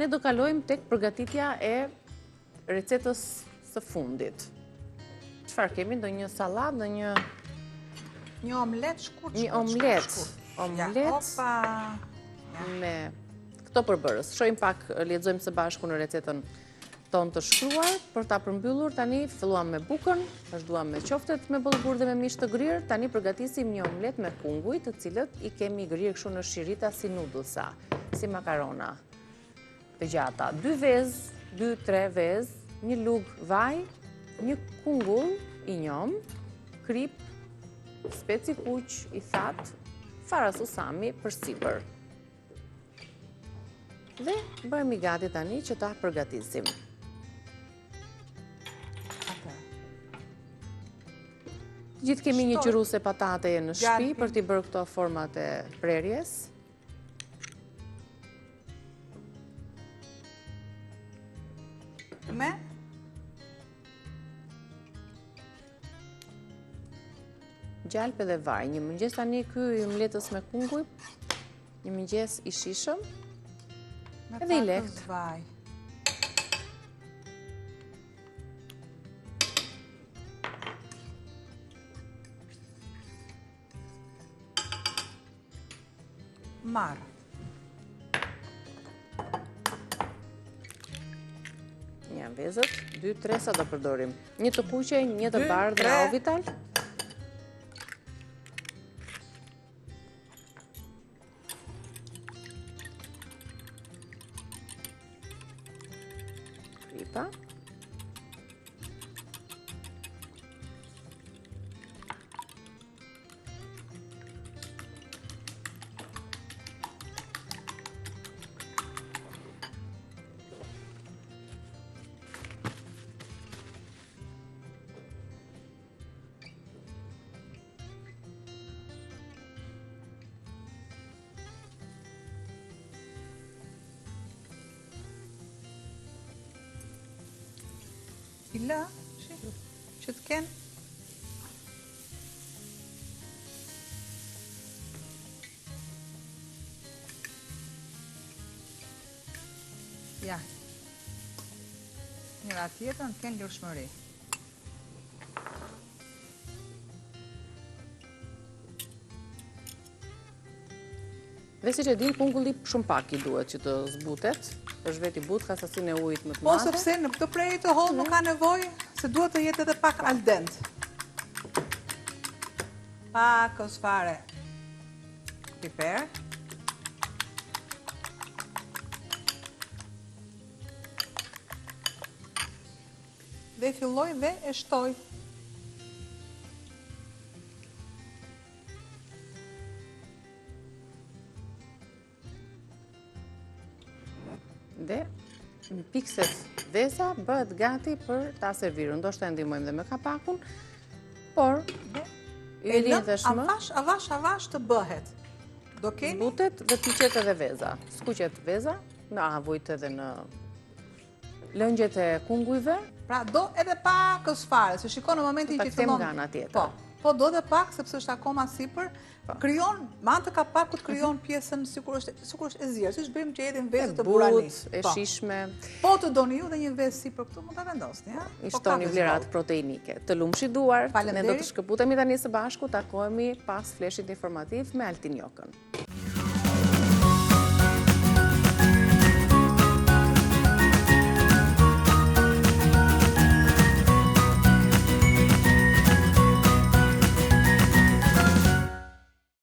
ne do kalojmë tek përgatitja e recetës së fundit. Çfarë kemi? Ndonjë sallatë, ndonjë një omlet shkurt, një omlet, omlet me këto përbërës. Shohim pak, lexojmë së bashku në recetën tonë të shkruar për ta përmbyllur tani filluam me bukën, vazhduam me qoftet me bollgur dhe me mish të grirë, tani përgatisim një omlet me kunguj, të cilët i kemi grirë kështu në shirita si nudëlsa, si makarona të gjata. Dy vezë, dy, tre vezë, një lugë vaj, një kungull i njomë, kripë, spec i kuq i thatë, fara susami përsipër. Dhe bëhemi gati tani që ta përgatisim. Gjithë kemi një qëruse patateje në shpi për t'i bërë këto format e prerjes. Me? Gjalpë dhe vaj. Një mëngjes tani ky i omletës me kunguj, një mëngjes i shijshëm, edhe i lehtë. Vaj. Marr. Një vezët, 2, 3, sa do përdorim. Një të kuqe, një të bardhë nga Ovital. Kripa. I lë, që të kenë Ja. Njëra tjetrën të kenë lirshmëri. Dhe siç e dim, kungulli shumë pak i duhet që të zbutet, është vetë i butë, ka sasinë e ujit më të po, madhe. Po, sepse në këtë prerje të hollë nuk ka nevojë, se duhet të jetë edhe pak al dente. Pakëz fare. Piper. Dhe filloj dhe e shtoj. Dhe mpikset veza bëhet gati për ta servirur. Ndoshta e ndihmojmë dhe me kapakun, por e lëmë avash, avash, avash të bëhet. Do kemi? Zbutet dhe piqet edhe veza. Skuqet veza në avujt edhe në Lëngjet e kungujve. Pra do edhe pakëz fare, se shikon në momentin që fillon. nga ana tjetër. Po, po do edhe pak sepse është akoma sipër. Po. Krijon, me anë të kapakut krijon mhm. pjesën sikur është sikur është e zier, siç bëjmë që hedhim vezët të burani. E po. shijshme. Po të doni ju dhe një vezë sipër këtu mund ta vendosni, ha? I po shtoni vlerat proteinike. Të lumshin duart, ne do të shkëputemi tani së bashku, takohemi pas fleshit informativ me Altin Jokën.